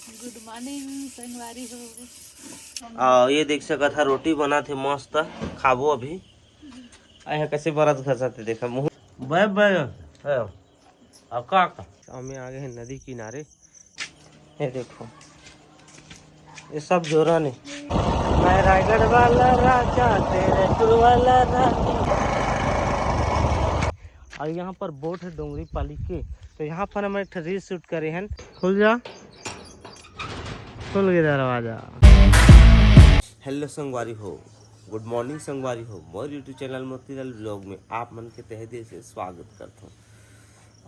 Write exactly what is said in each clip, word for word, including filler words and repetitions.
गुड morning संगवारी हो। आ, ये देख सकत हा, रोटी बनात हे मस्त, खाबो अभी। आ, यहाँ कैसे बरत घसत हे, देखा मुँह। बे, बे, ए, अब का, का? अब मैं आ गए हैं नदी किनारे। ये देखो, ये सब जोरा ने। मैं रायगढ़ वाला राजा, तेरे कुल वाला रानी। और यहाँ पर बोट है डोंगरी पाली के, तो यहाँ पर हम एक ठो रील शूट करे हैं। खुल जा, खुल गया दरवाजा। हेलो संगवारी हो, गुड मॉर्निंग संगवारी हो, मोर YouTube चैनल मोतीलाल व्लॉग में आप मन के तहे दिल से स्वागत करथों।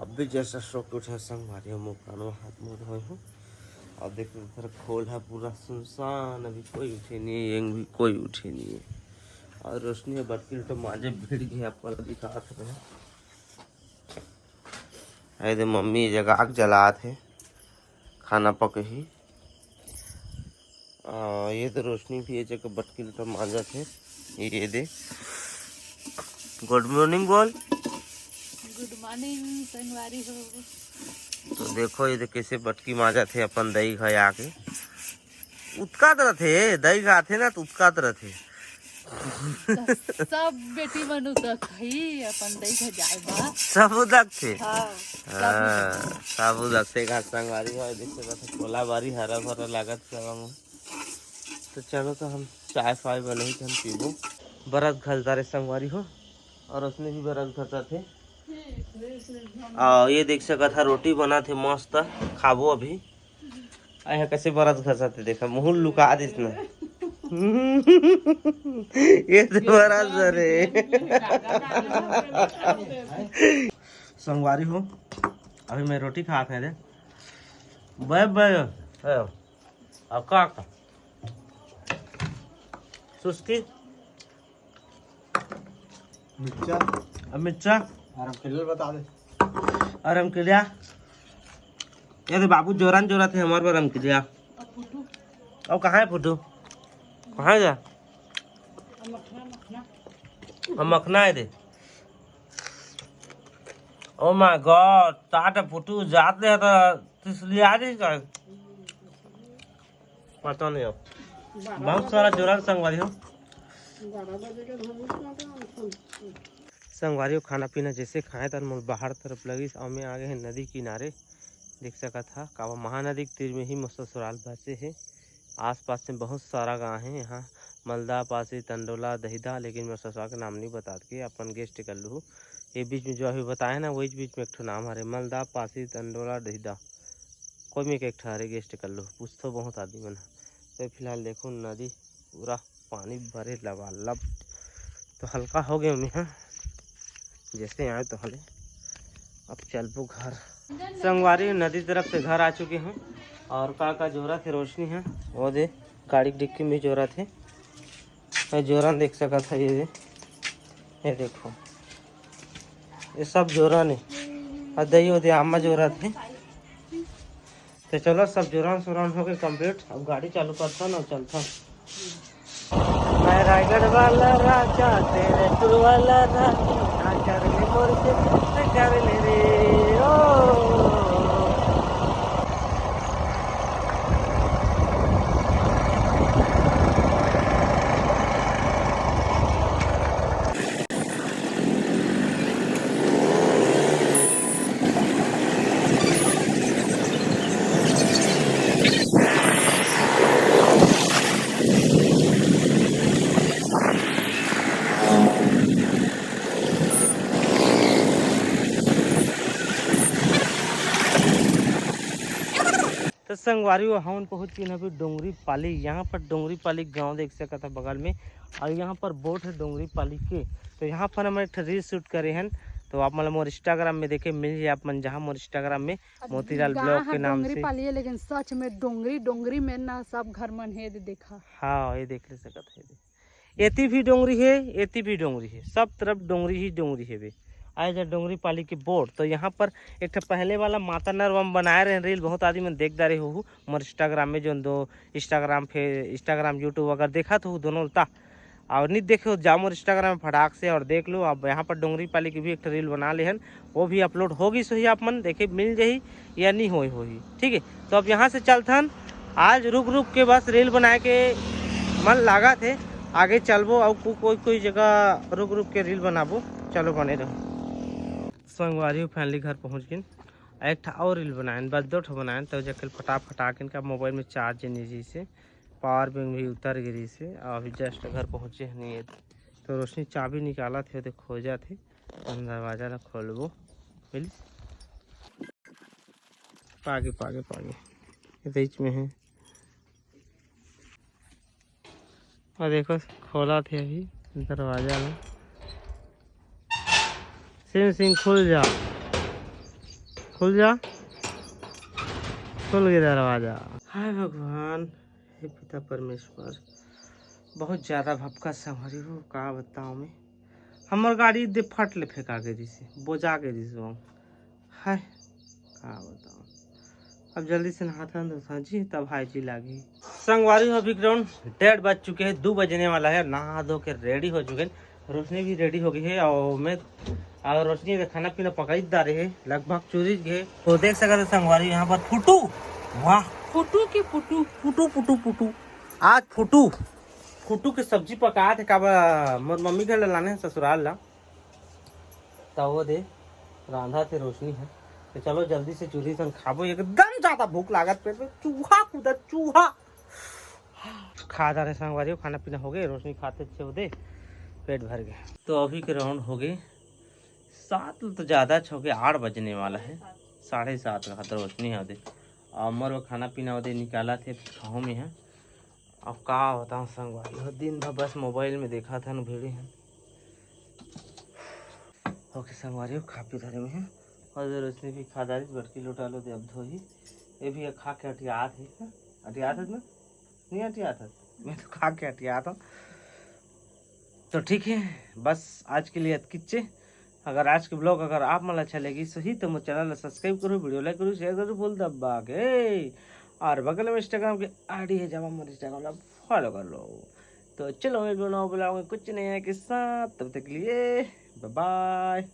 अभी जस्ट सो के उठे संगवारी हो, मुँह कान हाथ मुँह धोए हूँ। और देख, इधर खोल है पूरा सुनसान, अभी कोई उठे नहीं है, यंग भी कोई उठे नहीं है। और रोशनी है बटकिल तो माजे भिड़ गए, आपको दिखात रहे। अरे दे मम्मी जगा के जलात है, खाना पके ही। आ, ये तो रोशनी भी ये जगह बटकिल तो मांजत है। ये दे, गुड मॉर्निंग बोल। गुड मॉर्निंग संगवारी हो। तो देखो, ये दे कैसे बटकी मांजत है अपन दई घर आके। उतकात रथे, दई खाथे ना, तो उतकात रथे। सब बेटी मन उतक ही अपन दई घर जाए बा। सब उतकथे। हाँ, सब हाँ, उतक। सब उतकथे। घर संगवारी हो, देख सकत हो, कोला बारी हरा भरा लागत हे। तो चलो, तो हम चाय फाय बनाई के हम पीबो। बरत घलता रे संगवारी हो, और उसने भी बरत घलता थे। आ, ये देख सकत हा, रोटी बना थे मस्त, खाबो अभी। आ, यहाँ कैसे बरत घसत हे, देखा, मुँह लुका दिस ना। ये तो बरत रे। संगवारी हो, अभी मैं रोटी खात हे रे। बे, बे, ए, अब का, का? सुस्की? मिर्चा। अब मिर्चा? अरे हम किल्लर बता दे। अरे हम किल्लिया। ये दे बाबू जोरन जोरत हे हमारे पर हम किल्लिया। अब कहाँ है फुटू? कहाँ है जा? अब मखना है दे। Oh my God, ताट फुटू जात रहे तो तिसलिया दी का? पता नहीं अब। बहुत सारा जोरन संगवारी हो। संगवारी हो, खाना पीना जैसे खाए तन मोर बाहर तरफ लगिस, और मैं आ गए हैं नदी किनारे। देख सकत हा, कावा महानदी के तीर में ही मोर ससुराल बसे हे। आसपास में बहुत सारा गांव हे यहाँ, मलदा, पासी, तंडोला, दहिदा, लेकिन मैं ससुराल के नाम नहीं बतात के अपन गेस्ट कर लूँ। ये बीच में जो अभी बताए ना, वही बीच में एक ठो नाम हरे, मलदा, पासी, तंडोला, दहिदा। कोई में के एक ठो हरे गेस्ट कर लो, पूछथो बहुत आदमी मन ह। तो फिलहाल देखो नदी पूरा पानी भरे लबालब, तो हल्का हो गए मैं, हाँ, जैसे आए तो हले। अब चलबो घर। संगवारी नदी तरफ से घर आ चुके हैं। और का का जोरा थे रोशनी है, वो दे गाड़ी के डिक्की में जोरा थे। ये जोरन देख सकत है, ये दे, ये देखो, ये सब जोरन हे। अउ दई ओदे आमा जोरत हे। तो चलो, सब जोरन सोरन हो गए complete। अब गाड़ी चालू करता ना, चलता। मैं रायगढ़ वाला राजा, तेरे कुल वाला रानी, ना कर ले मोर से, कर ले रे, ओ। तो संगवारी हो, हमन पहुंच गए अभी डोंगरी पाली। यहाँ पर डोंगरी पाली गांव देख सकत है बगल में, और यहाँ पर बोट है डोंगरी पाली के। तो यहाँ पर हम एक ठो रील शूट करे हैं, तो आप मतलब मोर इंस्टाग्राम में देखे मिल जाए आप मन, जहाँ मोर इंस्टाग्राम में मोतीलाल ब्लॉग के नाम से। पाली है, लेकिन सच में डोंगरी, डोंगरी में ना सब घर मन है, दे देखा। हाँ, ये देख ले सकत है, दे। एती भी डोंगरी है, एती भी डोंगरी है, सब तरफ डोंगरी ही डोंगरी है बे। आए जा डोंगरी पाली के बोट। तो यहाँ पर एक ठो पहले वाला माता नरवा में बनाए रहे रील, बहुत आदमी मन देख डारे हो मोर इंस्टाग्राम में, जो दो इंस्टाग्राम पे, इंस्टाग्राम, YouTube अगर देखा तो दोनों ता, और नहीं देखे हो, जाओ मोर इंस्टाग्राम में फटाक से और देख लो। अब यहाँ पर डोंगरी पाली की भी एक ठो रील बना ले हन, वो भी अपलोड होगी, सही आप मन देखे मिल जाही या नहीं होई होही, ठीक है। तो अब यहाँ से चलथन आज रुक रुक के बस रील बनाए के मन लागत हे। आगे चलबो अउ को-, कोई कोई जगह रुक रुक के रील बनाबो। चलो बने रहो संगवारी हो, फाइनली घर पहुँच गेन। एक ठा और रील बनाएन, बस दो ठो बनाएन, तो जखल फटा फटा के इनका मोबाइल में चार्ज नहीं रही से, पावर बैंक भी उतर गिरी से। अभी जस्ट घर पहुँचे नहीं है, तो रोशनी चाबी निकालत हे, ओदे खोजत हे। हम दरवाजा ला खोलबो, मिलिस। पागे पागे पागे, ये बीच में है। और देखो, खोलत हे अभी दरवाजा ला। सिंह सिंह खुल जा, खुल जा, खुल गया दरवाजा। हाय भगवान, हे पिता परमेश्वर, बहुत ज्यादा भपका संगवारी हो, का बताओ मैं। हमर गाड़ी दे फट ले फेंका के दिसे, बोजा के दिसे वो। हाय, का बताओ। अब जल्दी से नहाथन धोथन जी, तब हाई जी लागी। संगवारी हो, अभी ग्राउंड डेढ़ बज चुके हैं, दो बजने वाला है। नहा धो के रेडी हो चुके हैं, रोशनी भी रेडी हो गई है। और मैं, और रोशनी के खाना पीना पकाई दा रहे, लगभग चूरी गए। तो देख सकते हो संगवारी, यहाँ पर फुटू, वाह, फुटू के फुटू, फुटू फुटू फुटू, आज फुटू, फुटू के सब्जी पकात हे। काबर मोर मम्मी घर ले लाने हे ससुराल ला, त वो दे रांधा थे रोशनी है। तो चलो जल्दी से चूरी सन खाबो, एकदम ज्यादा भूख लागत, पेट में चूहा कूदत, चूहा। खा जा रहे संगवारी हो, खाना पीना हो गए, रोशनी खाते थे वो दे, पेट भर गए। तो अभी के राउंड हो गए सात, तो ज्यादा हो गए, आठ बजने वाला है, साढ़े सात का तो रोशनी है वो दे। और मोर वो खाना पीना वो दे निकाला थे खाओ में है। अब का बताऊँ संगवारी हो, दिन भर बस मोबाइल में देखा था न भिड़ी है। ओके संगवारी हो, खा पी धरे में है। और ये रोशनी भी खा डाली, बड़की लोटा लो दे अब धोही। ये भी खा के अटियात है, हाँ? अटियात है ना? नहीं अटियात है, मैं तो खा के अटियात हूँ। तो ठीक है, बस आज के लिए अतकिच्चे। अगर आज के ब्लॉग अगर आप मन अच्छा लगी सही, तो मोर चैनल ला सब्सक्राइब करो, वीडियो लाइक करो, शेयर करो, बोल दबा के। और बगल में इंस्टाग्राम के आईडी है, जब मोर इंस्टाग्राम ला फॉलो कर लो। तो चलो, मैं बनाओ ब्लॉग में कुछ नहीं है के साथ, तब तक के लिए बाय बाय।